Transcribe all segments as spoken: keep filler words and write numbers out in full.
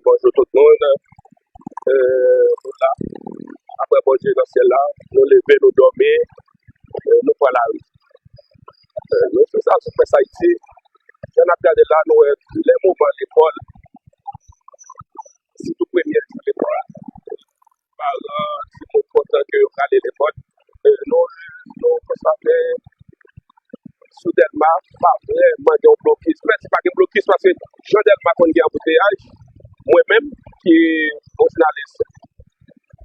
Bonjou tout moun. Eh, nou la. Apre Bondye nan syèl la, nou leve, nou dòmi, eh, nou pran lari. Eh, nou se sa sou Près Ayiti. Jan n ap gade la, nou wè lè moman lekòl, sitou premye jou lekòl, paran, timoun kontan ke yo prale lekòl. Eh, nou, nou konstate sou Dèlma, pa vrèman gen yon blokis. Mèsi, pa gen blokis paske jan Dèlma konn gen anbouteyaj, mwen menm, ki yon jounalis,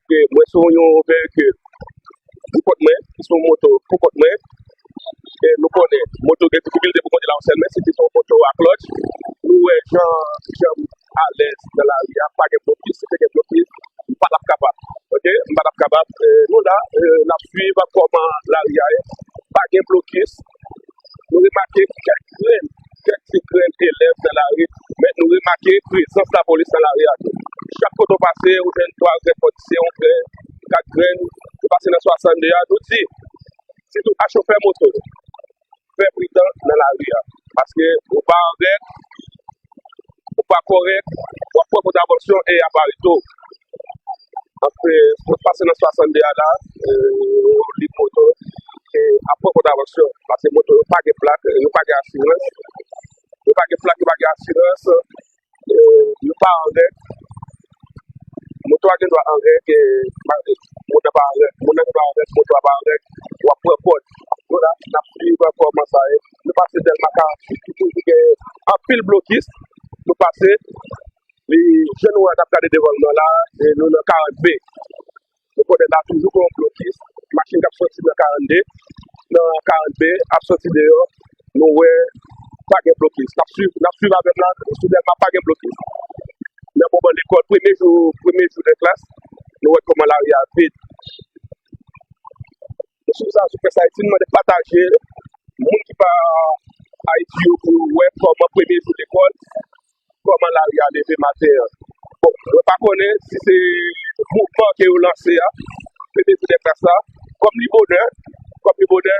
ke mwen sou yon veyikil pou kont mwen, ki sou yon moto pou kont mwen, e nou konnen, moto gen difikilte pou kondui la yon sèl men, si te se yon moto a klòtch, nou wè jan, jan alèz nan lari a, pa gen blokis, si te gen blokis, m pa t ap kapab. Oke? M pa t ap kapab. Eh, nou la, eh, n ap swiv kòman lari a ye. Pa gen blokis. Nou remake kèk grenn, kèk ti grenn elèv nan lari, men nou remake prezans lapolis nan lari a tou. Chak kote w pase, ou jwenn twa grenn polisye, yon grenn, kat grenn, ou pase nan swasannde a, nou di, sitou a chofè moto, fè pridan nan lari a. Paske ou pa an règ, ou pa kòrèk, w ap pran kontravansyon e y ap arete w. Antre, w pase nan swasannde a la, eh, ou li moto, e ap pran kontravansyon. Paske moto yo pa gen plak, yo pa gen asirans. Yo pa gen plak, yo pa gen asirans. Eh, yo pa an règ. Moto a gen dwa an règ, eh, pa, moun nan pa an règ, moun nan gen dwa an règ, moto a pa an règ. W ap pran kòd. Nou la, n ap swiv kòman sa ye. Nou pase Dèlma karanntuit, ki toujou gen anpil blokis. Nou pase, li, jan nou wè, n ap gade devan nou la, e nou nan karant B. Nou konnen la toujou gen yon blokis. Machin k ap soti nan karannde, nan karant B, ap soti deyò. Nou wè, pa gen blokis. N ap swiv, n ap swiv avè m la, sou Dèlma pa gen blokis. Nan moman lekòl, premye jou, premye jou de klas, nou wè kòman lari a vid. Sou sa, sou Près Ayiti, nou mande pataje. Moun ki pa Ayiti yo pou yo wè kòman premye jou lekòl, kòman lari a leve maten an. Bon, mwen pa konnen si se mouvman ke yo lanse a, premye jou de klas la, kòm li bonè, kòm li bonè,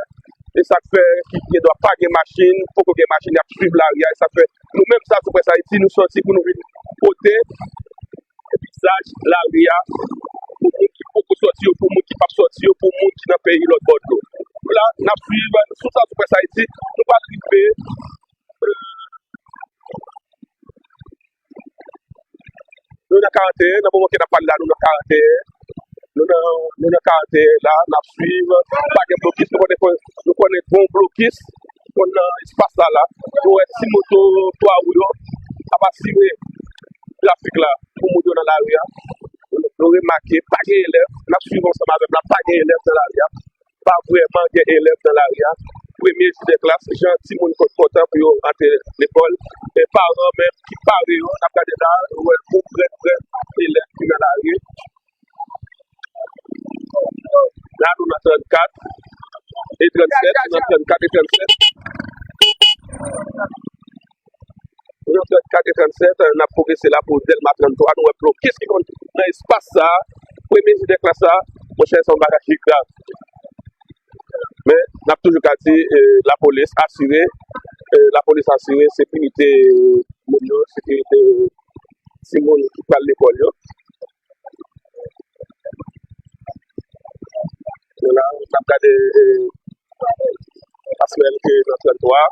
e sa k fè ki gen dwa pa gen machin, poko gen machin, y ap swiv lari a, e sa k fè nou menm sa sou Près Ayiti, nou sòti pou nou vin pote vizaj lari a pou moun ki poko sòti yo, pou moun ki p ap sòti yo, pou moun ki nan peyi lòt bò dlo. La, n ap swiv sou sa sou Près Ayiti, nou pral rive, nou nan karannteyen, nan moman ke n ap pale la, nou nan karannteyen, nou nan, nou nan karannteyen la, n ap swiv, pa gen blokis, nou konnen, nou konnen gon blokis, konn nan espas la la, nou wè ti moto twa wou yo ap asire trafik la pou moun yo nan lari a. Nou remake, pa gen elèv, n ap swiv ansanm avè m la, pa gen elèv nan lari a. Pa vrèman gen elèv nan lari a. Premye jou de klas, jan timoun konn kontan pou yo antre lekòl. Men paran menm ki pare yo, n ap gade la, nou wè gon vrè, vrè elèv ki nan lari. La, nou nan trannkat e trannsèt, nou nan trannkat e trannsèt. Nou nan trannkat e trannsèt, n ap pwogrese la pou Dèlma tranntwa. Nou wè blokis ki konn nan espas sa a. Premye jou de klas sa a, monchè, se yon bagay ki grav. Men, n ap toujou ka di, eh, lapolis asire, eh, lapolis asire sekirite moun yo, sekirite timoun ki pral lekòl yo. Nou la, n ap gade, eh, pasrèl ke nan tranntwa.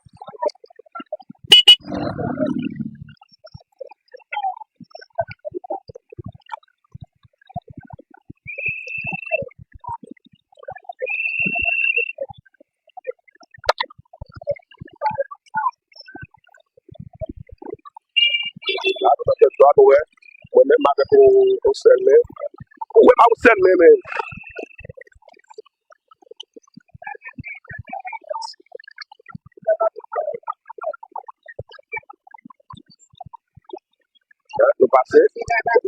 La, nou nan tranntwa, nou wè. Mwen menm avèk yon, yon sèl men. Ou wè, pa yon sèl men, men. Nou pase,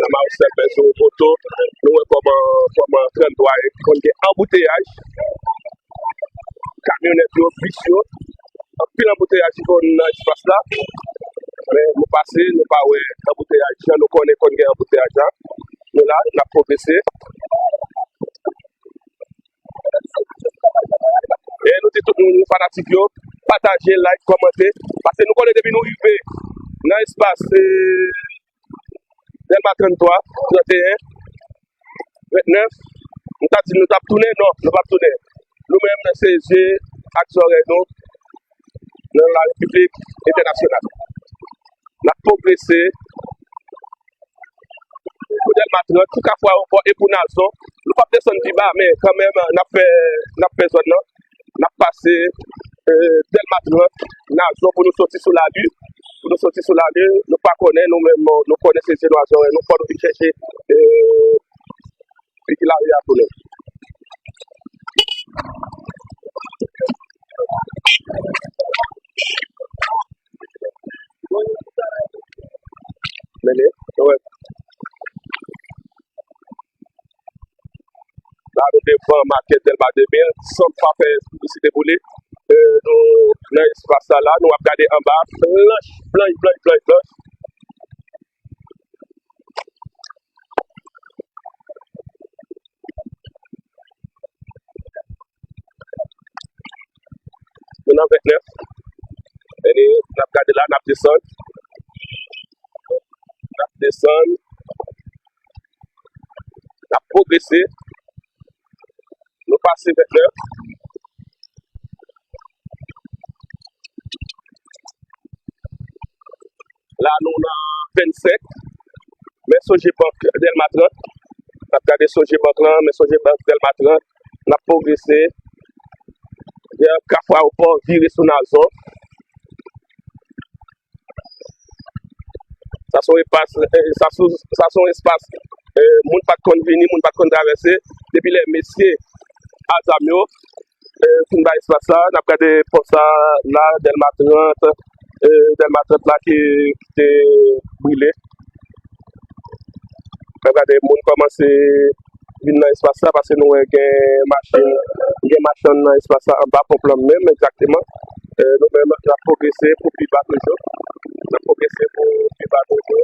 nan Marcel Benzo Moto, nou wè kòman, kòman tranntwa e konn gen anbouteyaj, kamyonèt yo, bis yo, anpil anbouteyaj ki konn nan espas la. Men nou pase, nou pa wè anbouteyaj jan nou konnen konn gen anbouteyaj la. Nou la, n ap pwogrese. E nou di tout moun, fanatik yo, pataje, like, kòmante, paske nou konnen depi nou rive nan espas, eh, Dèlma tranntwa, tranteyen, vennèf, m ta di nou t ap tounen, non, nou p ap tounen. Nou menm, se je ak zòrèy nou nan larepiblik entènasyonal. N ap pwogrese pou Dèlma trant, pou Kafou Ayewopò e pou Nazon. Nou p ap desann pi ba, men kanmenm, n ap fè, n ap fè zòn nan. N ap pase, eh, Dèlma trant, Nazon pou nou soti sou Lali. Pou nou soti sou Lali, nou pa konnen, nou menm, nou konnen se je nou a zòrèy nou, fò nou vin chèche, eh, figi lari a pou nou. Mennen, wè. La, nou devan makèt Dèlma de mil, san m pa fè piblisite pou li. Eh, nou nan espas sa la, nou ap gade anba, blanch, blanch, blanch, blanch, blanch. Nou nan vennèf. Mennen, n ap gade la, n ap desann. N ap desann. N ap pwogrese. Nou pase vennèf. La, nou nan vennsenk. Men Sogebank Dèlma trant. N ap gade Sogebank lan, men Sogebank Dèlma trant. N ap pwogrese. Kafou Ayewopò, vire sou Nazon. Sa se yon espas, eh, sa se, sa se yon espas, eh, moun pa t konn vini, moun pa t konn travèse. Depi lè mesye a zam yo, eh, fin bay espas sa, n ap gade pòs sa la, Dèlma trant, eh, Dèlma trant la ki, ki te brile. N ap gade moun kòmanse vin nan espas sa, paske nou wè gen machin, gen machann nan espas sa anba ponp lan menm, egzakteman. Eh, nou menm, n ap pwogrese pou pi ba toujou. N ap pwogrese pou pi ba toujou.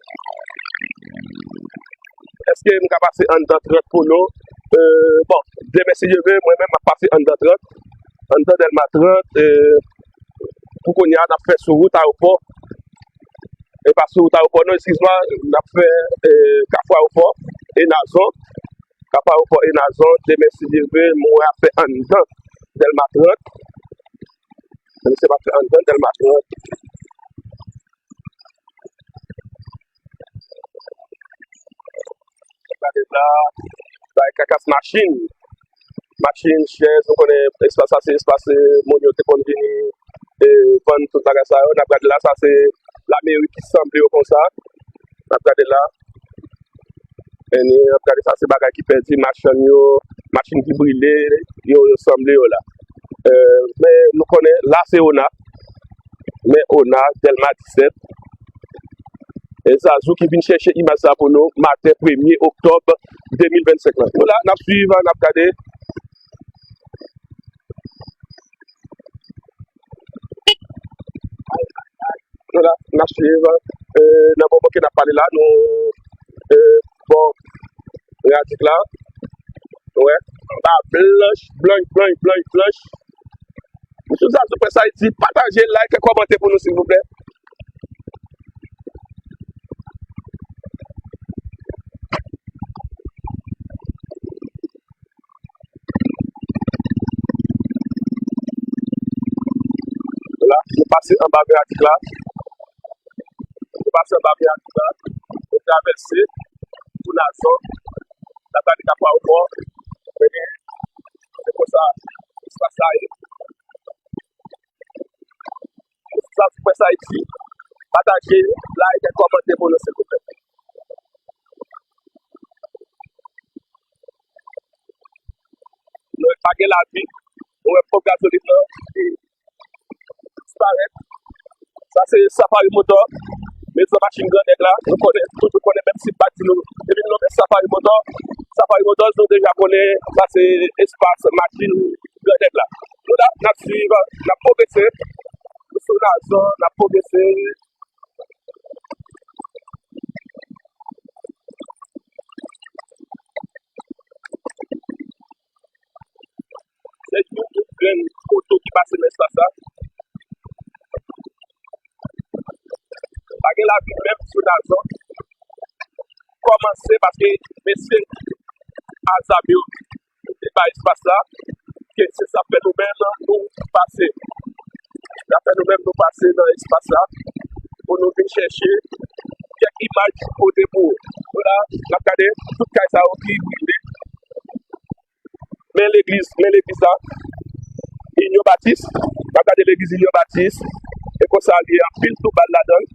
Èske m ka pase anndan trant pou nou? Eh, bon, demen, si Dye vle, mwen menm, m ap pase anndan trant. Anndan Dèlma trant, eh, pou kounye a, n ap fè sou wout Ayewopò. E pa sou wout Ayewopò, non, eskiz mwa, n ap fè, eh, Kafou Ayewopò e Nazon. Kafou Ayewopò e Nazon, demen, si Dye vle, mwen ap fè anndan Dèlma trant. Demen, se m ap fè anndan Dèlma trant. Gade la, bay kakas machin. Machin, chèz, nou konnen espas sa se espas, eh, moun yo te konn vini, eh, vann tout bagay sa yo. N ap gade la, sa se lameri ki sanble yo konsa. N ap gade la. N ap gade sa se bagay ki pèdi, machann yo, machin ki brile, yo, yo sanble yo la. Eh, men nou konnen la se Ona. Men Ona, Dèlma disèt. E Zazou ki vin chèche imaj sa pou nou, maten premye oktòb de mil vennsenk lan. Nou la, n ap swiv, n ap gade. Nou la, n ap swiv. Eh, nan moman ke n ap pale la, nou, eh, bò Radik la. Nou wè, anba blanch, blanch, blanch, blanch, blanch. Sou Zazou Press Haiti, pataje, like, kòmante pou nou, silvouplè. La, nou pase anba Vyadik la. Nou pase anba Vyadik la. Nou travèse pou Nazon. N ap gade Kafou Ayewopò. Se konsa espas la ye. Zazou Press Haiti, pataje, like, kòmante pou nou, silvouplè. Nou wè pa gen lavi, nou wè ponp gazolin nan disparèt. Sa se Safari Motor, mezon machin Gran Nèg la, nou konnen, toujou konnen, menm si m pa di nou, depi nou nonmen Safari Motor, Safari Motors, nou deja konnen, sa se espas machin Gran Nèg la. Nou la, n ap swiv, n ap pwogrese. Nou sou Nazon, n ap pwogrese. Se yon grenn oto ki pase nan espas la. Pa gen lavi menm sou Nazon. kòmanse paske mesye a zam yo te bay espas la, ke se sa fè nou menm nou pase. Sa fè nou menm nou pase nan espas la pou nou vin chèche kèk imaj kote pou la, n ap gade tout kay sa yo ki brile. Men legliz, men legliz la, Inyon Batis. N ap gade legliz Inyon Batis. E konsa li ye, anpil tou bal ladan l.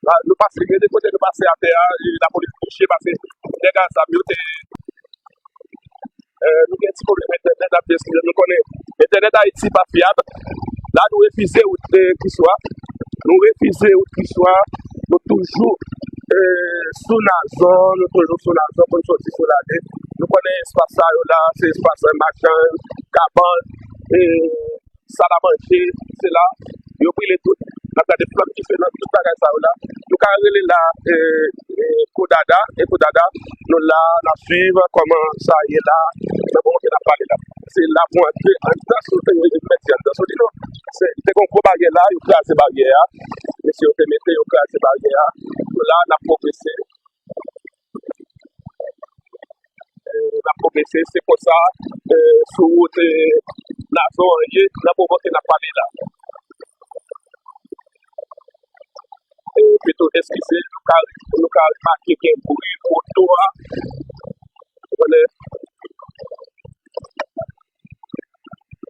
La, nou pase, gen de kote nou pase atè a, e lapolis touche, paske nèg a zam yo te, eh, nou gen ti pwoblèm entènèt, n ap eskize, nou konnen entènèt Ayiti pa fyab. La, nou refize wout, eh, Kriswa. Nou refize wout Kriswa. Nou toujou, eh, sou Nazon, nou toujou sou Nazon pou n soti sou Lale. Nou konnen espas sa yo la, se espas machann, kabann, eh, sal a manje, se la, yo brile tout. N ap gade flanm dife nan tout bagay sa yo la. Nou ka rele la, eh, eh, Kodada, e Kodada, nou la, n ap swiv kòman sa ye la, nan moman ke n ap pale la. Se la pou antre anndan sou, eh, mèt di anndan sou li non. Se, te gen yon gwo baryè la, yo kraze baryè a. Mesye yo te mete, yo kraze baryè a. Nou la, n ap pwogrese. Eh, n ap pwogrese, se konsa, eh, sou wout, eh, Nazon an ye, nan moman ke n ap pale la. Eh, pito eskize, nou ka, nou ka remake gen bri moto a. Ou konnen,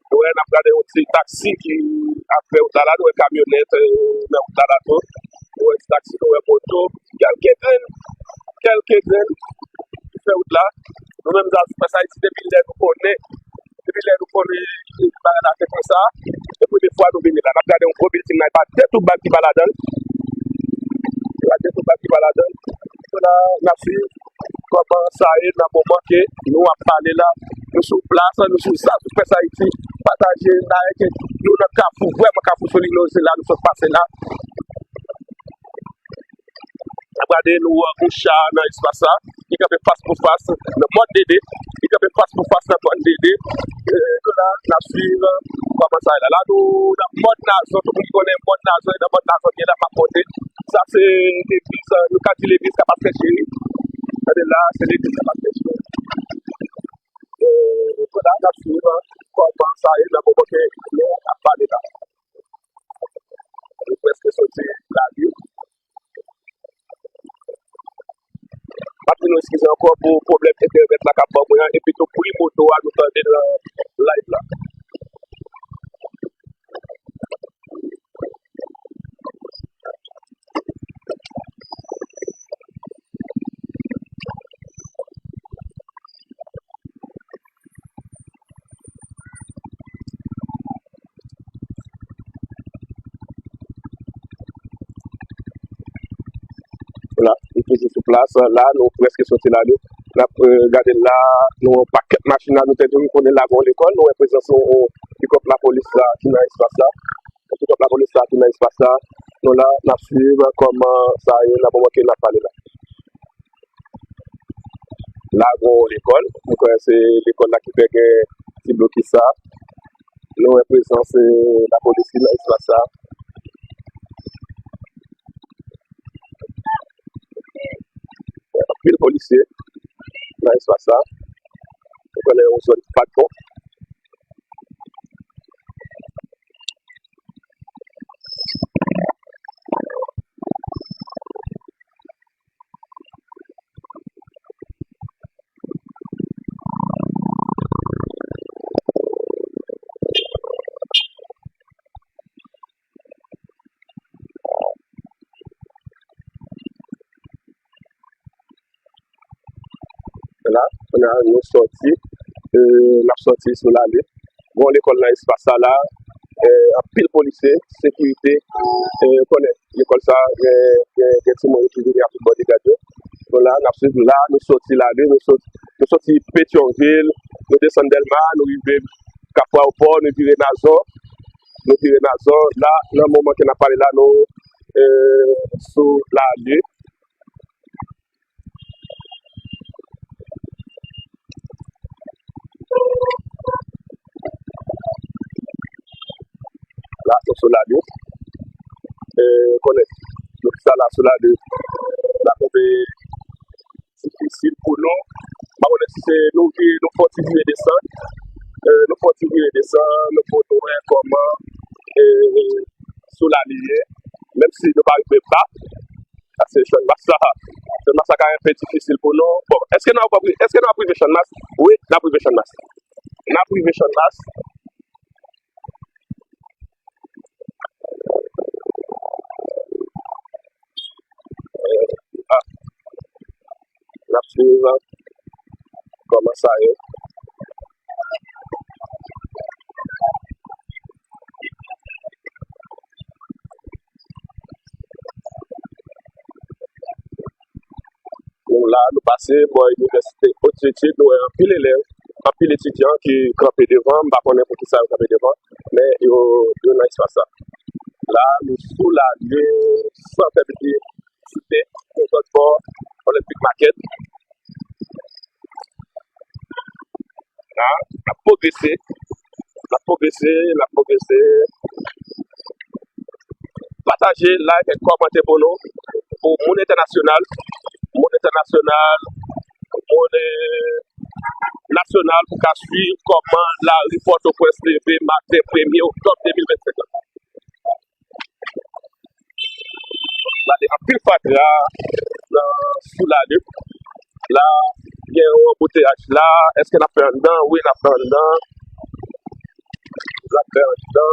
nou wè, n ap gade yon ti taksi ki ap fè wout la la, nou wè kamyonèt, eh, nan wout la la tou. Nou wè ti taksi, nou wè moto, kèlke grenn, kèlke grenn ki fè wout la. Nou menm, Zafè Ayiti, depi lè nou konnen, depi lè nou konnen bagay la fèt konsa, se premye fwa nou vini la. N ap gade yon gwo bilding la, e pa de tou bal ki pa ladan l. E pa de tou bal ki pa ladan l. Kounye a, n ap swiv kòman sa ye nan moman ke nou ap pale la. Nou sou plas, nou sou sa, sou Pès Ayiti. Pataje, like, nou nan Kafou, vrèman Kafou Solino, se la nou sot pase la. N ap gade, nou wè yon cha nan espas la, ki kanpe fas pou fas nan mòn Dede, ki kanpe fas pou fas nan mòn Dede. Eh, kounye a, n ap swiv kòman sa ye la. La, nou nan mòn Nazon, tout moun ki konnen mòn Nazon, e nan mòn Nazon, gen la m ap monte. Sa se legliz, eh, nou ka di legliz Kapasitè Cheri. Gade la, se legliz Kapasitè Cheri. Eh, kounye a, n ap swiv kòman sa ye nan moman ke nou ap pale la. Nou prèske soti Lale. M ap di nou eskize ankò pou pwoblèm entènèt la k ap ban mwen an, epi tou bri moto a nou tande nan live la. La, nou toujou sou plas la, nou prèske soti Lale. N ap, eh, gade la, nou wè yon pakèt machin la, nou te di nou konnen la gen yon lekòl, nou wè prezans yon, yon pikòp lapolis la ki nan espas la. Yon pikòp lapolis la ki nan espas la. Nou la, n ap swiv kòman sa ye nan moman ke n ap pale la. La, gen yon lekòl. Mwen kwè se lekòl la ki fè gen ti blokis sa. Nou wè prezans, eh, lapolis ki nan espas sa. Anpil polisye nan espas sa. Ou konnen yon zòn ki pa t bon. La, kounye a, nou soti, eh, n ap soti sou Lale. Bon, lekòl nan espas sa la, eh, anpil polisye, sekirite, eh, konnen lekòl sa, gen, gen, gen timoun yo ki vini ak tout bodyguard yo. Nou la, n ap swiv la, nou soti Lale, nou soti, nou soti Petyonvil, nou desann Dèlma, nou rive Kafou Ayewopò, nou vire Nazon, nou vire Nazon. La, nan moman ke n ap pale la, nou, eh, sou Lale. La, nou sou Lale. Eh, konnen, nou ki sa la sou Lale. La tonbe difisil pou nou. M pa konnen si se nou vire, nou fè yon ti vire desann. Eh, nou fè yon ti vire desann, nou pou nou wè kòman, eh, Solalye ye. Menm si nou pa rive ba, paske Channmas la, Channmas la ka enpe difisil pou nou. Bon, èske nou ap, èske nou ap rive Channmas? Wi, n ap rive Channmas. N ap rive Channmas. Eh, ah, n ap swiv kòman sa ye. Nou la, nou pase bò Inivèsite Hautes Études, nou wè anpil elèv, anpil etidyan ki kanpe devan, m pa konnen poukisa yo kanpe devan, men yo, yo nan espas la. La, nou sou Lalye, san fè piti, site, yon lòt bò, Olympic Market. La, n ap pwogrese, n ap pwogrese, n ap pwogrese. Pataje, like, kòmante pou nou, pou moun entènasyonal, moun entènasyonal, moun, eh, nasyonal, pou ka swiv kòman lari Pòtoprens leve maten premye oktòb de mil vennsenk la. Gade anpil fatra nan, sou Lalye. La, gen yon anbouteyaj la. Èske n ap fè anndan? Wi, n ap fè anndan. N ap fè anndan.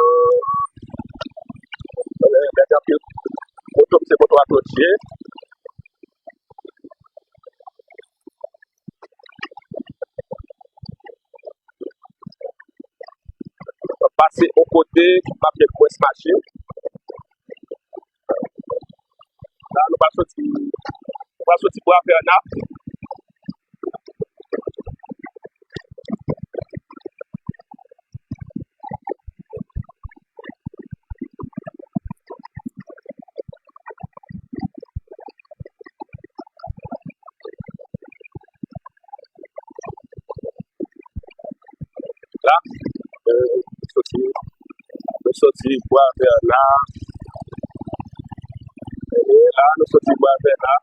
Eh, gade anpil moto, se moto atwotye. Pase yon kote ki pa gen mwens machin. La, nou pral soti, nou pral soti Bwa Vèna. La, eh, nou soti, nou soti Bwa Vèna. Eh, la, nou soti Bwa Vèna.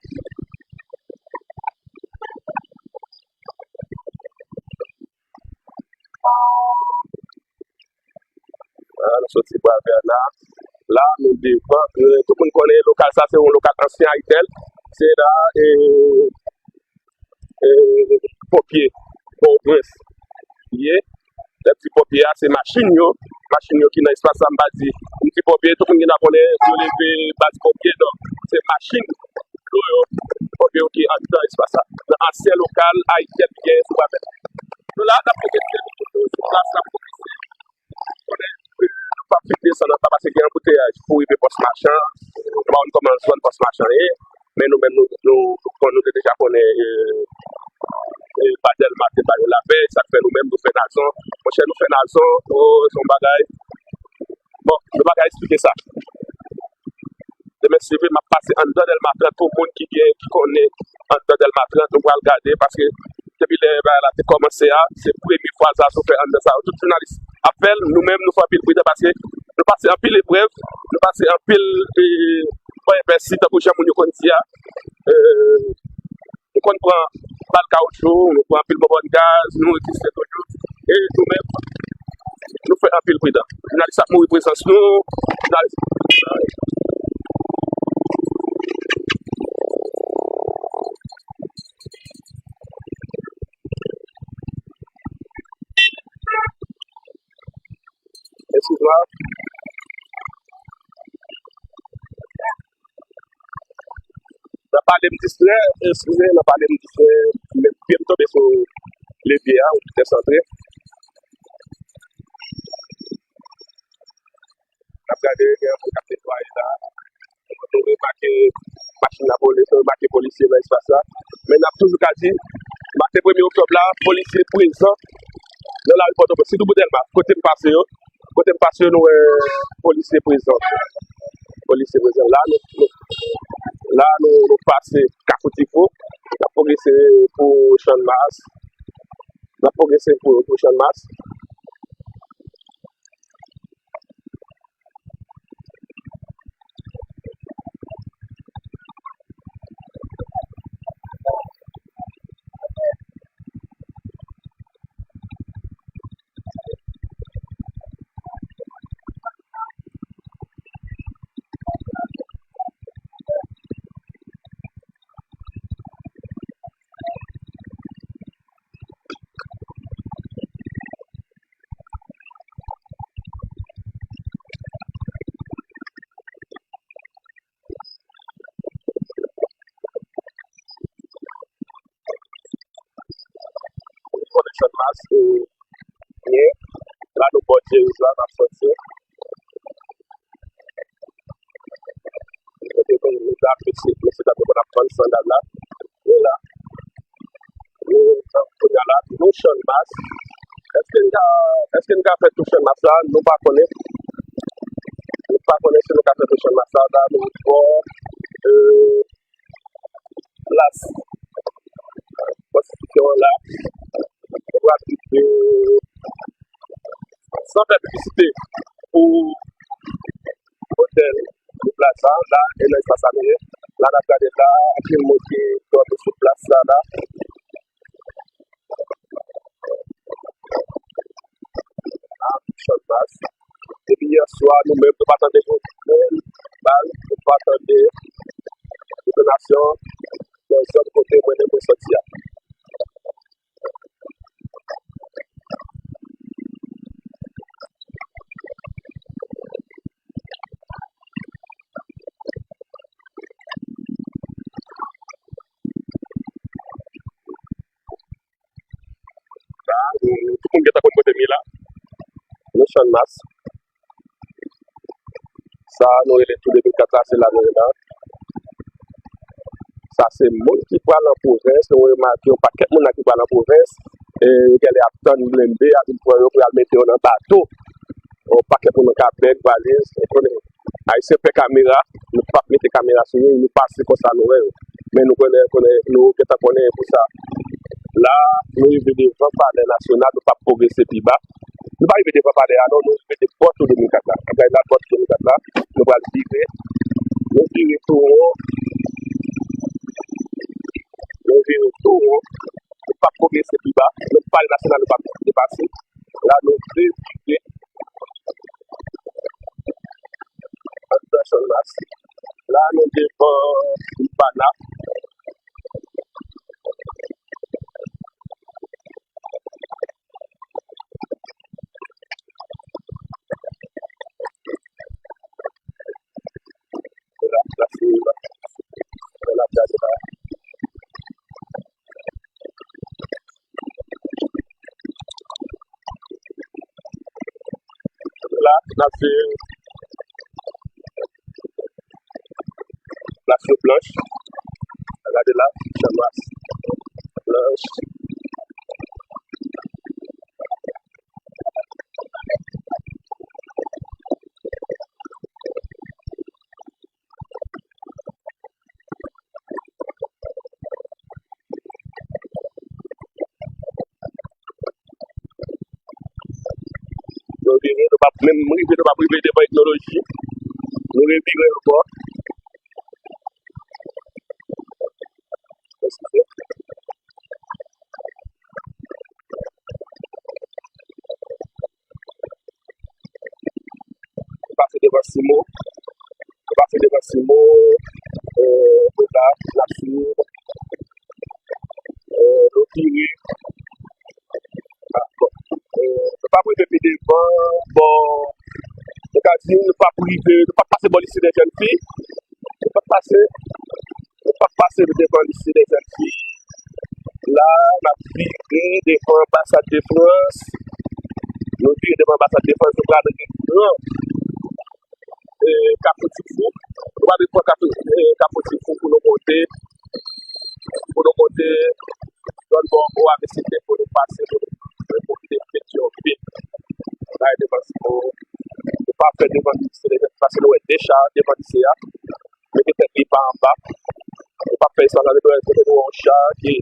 Ah, nou soti Bwa Vèna. La, nou devan. Eh, tout moun konnen lokal sa, se yon lokal ansyen Ayitel. Se la, eh, eh, ponpye Pòtoprens ye. Lè m di ponpye a, se machin yo. Machin yo ki nan espas la, m pa di. M di ponpye, tout moun gentan konnen, yo leve baz ponpye, non. Se machin yo, yo. Ponpye yo ki anndan espas la. Nan ansyen lokal Ayitel ki genyen sou Bwa Vèna. Nou la, n ap pwogrese, nou tout sou plas, n ap pwogrese. Konnen, eh, nou p ap fin desann anba paske gen anbouteyaj pou rive Pòs Machan. Nou pa konn kòman zòn Pòs Machan ye, men nou menm, nou, nou, nou, nou te deja konnen, eh, eh, pa Dèlma te ba yo lapè, sa k fè nou menm nou fè Nazon. Monchè, nou fè Nazon, oh, se yon bagay. Bon, nou pa ka eksplike sa. Demen si Dye vle, m ap pase anndan Dèlma trant pou moun ki gen, ki konnen anndan Dèlma trant, nou pral gade, paske depi lè bagay la te kòmanse a, se premye fwa Zazo fè anndan sa yo. Tout jounalis ap fè l, nou menm, nou fè anpil pridan paske nou pase anpil eprèv, nou pase anpil, eh, pwen envèsi, tankou jan moun yo konn di a. Eh, Nou konn pran bal kawotchou, nou pran anpil bonbòn gaz, nou egziste toujou. E nou menm, nou fè anpil pridan. Jounalis ap mouri prezans nou, jounalis. Eskize mwen. Nan pale m distrè, eskize, nan pale m distrè, men pye m tonbe sou levye a, ou desantre. N ap gade, gen yon moun k ap netwaye la. Nou remake machin lapolis, nou remake polisye nan espas la. Men n ap toujou ka di, maten premye oktòb la, polisye prezan nan lari Pòtoprens, sitou bò Dèlma, kote m pase yo. Kote m pase yo, nou wè polisye prezan. Polisye prezan. La, nou, nou, la, nou, nou pase Kafou Tifo. N ap pwogrese pou Channmas. N ap pwogrese pou, pou Channmas. Channmas, e, byen. La, nou bò Djeriz la, n ap sòti. Kote nou, nou ta, mesye, mesye ta konn ap vann sandal la. Nou la. Nou, kounye a la, nou Channmas. Èske n ka, èske n ka fè tou Channmas la? Nou pa konnen. Nou pa konnen si nou ka fè tou Channmas la. La, nou bò, e, plas konstitisyon an la. Nou pral rive san fè piblisite pou otèl, pou plas sa la, e nan espas sa nou ye. La, n ap gade la, anpil moun ki kanpe sou plas sa la. Channmas. Depi yè swa, nou menm, nou pa tande grenn bal, nou pa tande detonasyon nan zòn kote mwen menm mwen sòti a. Sa, nou, tout moun gentan konn kote m ye la. Nou Channmas. Sa, nou rele tou de mil kat la, se la nou ye la. Sa, se moun ki pral an pwovens. Nou remake yon pakèt moun la ki pral an pwovens. E yo genlè ap tann blende a vin pran yo pou y al mete yo nan bato. Yon pakèt moun nan ka bèk, valiz, ou konnen. Ayisyen pè kamera, nou p ap mete kamera sou yo, nou pase konsa nou wè yo. Men nou konnen, konnen, nou gentan konnen pou sa. La, nou rive devan Palè Nasyonal, nou p ap pwogrese pi ba. Nou pa rive devan palè a, non, nou rive devan Pòto de mil kat la. Gade la, Pòto de mil kat la, nou pral vire. Nou vire tou won. Nou vire tou won. Nou p ap pwogrese pi ba. Nou Palè Nasyonal, nou p ap depase. La, nou vire. Anndan Channmas. La, nou devan Bana. La, la, se, la, la, la, la. La, n ap fè plas yo blanch. Gade la, Channmas blanch. Nou vire, nou p ap menm rive, nou p ap rive devan Etnoloji. Nou revire ankò. Eskize. Nou pase devan Simo. Nou pase devan Simo. E, apre sa, n ap swiv. E, nou vire. A, bon. E, nou p ap rive pi devan. Bon, nou ka di, nou p ap rive, nou p ap pase bò lise dè jèn fi. Nou p ap pase. Nou p ap pase devan lise dè jèn fi. La, n ap vire devan Anbasad de Frans. Nou vire devan Anbasad de Frans, nou pral pran, e, Kafou Tifou. Nou pral pran Kafou, e, Kafou Tifou pou nou monte, pou nou monte zòn bò, bò a, mesye, pou nou pase, pou nou pwofite Petyonvil. Bay devan Simo. Nou pa fè devan lise dè jèn fi, paske nou wè de cha devan lise a. Mete tèt li pa anba. Nou p ap fè sa, sa vle di kote nou wè yon cha ki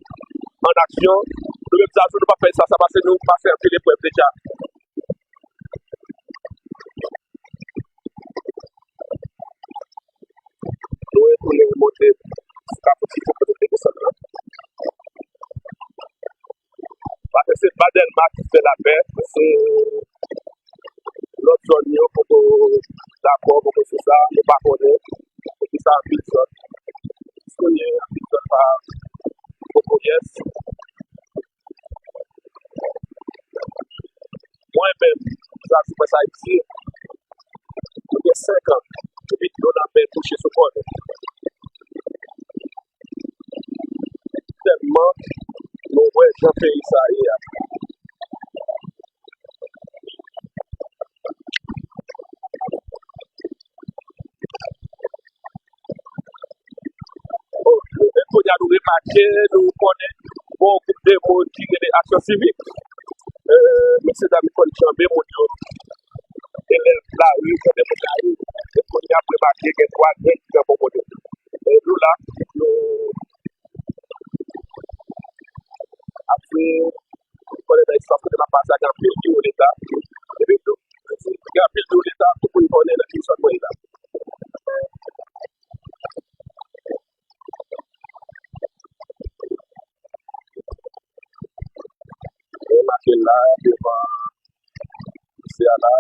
an aksyon. Nou menm sa tou, nou p ap fè sa, sa pase nou pase anpil eprèv deja. Nou retounen monte sou Kafou Tifou kote nou te desann lan. Paske se pa Dèlma ki fè lapè, se lòt zòn yo poko dakò, poko sou sa, nou pa konnen poukisa anpil zòn. Kounye a, anpil zòn pa poko yès. Mwen menm, sa se mwen sa isi. Nou gen senk an, epi dlo lanmè touche sou kò nou. Tèlman nou wè jan peyi sa ye a. Atake, nou konnen, gon gwoup de moun ki rele Aksyon Sivik. E, mesyedam, yo konn janbe moun yo. Elèv lari, janbe moun lari. E kounye a, ap remake, gen twa gang ki janbe moun yo. E nou la, nou ap fè, nou konnen nan espas kote m ap pase a, gen anpil biwo leta. Epi tou, gen anpil biwo leta, tout moun konnen nan ki zòn mwen ye la. Remake la, devan lise a la.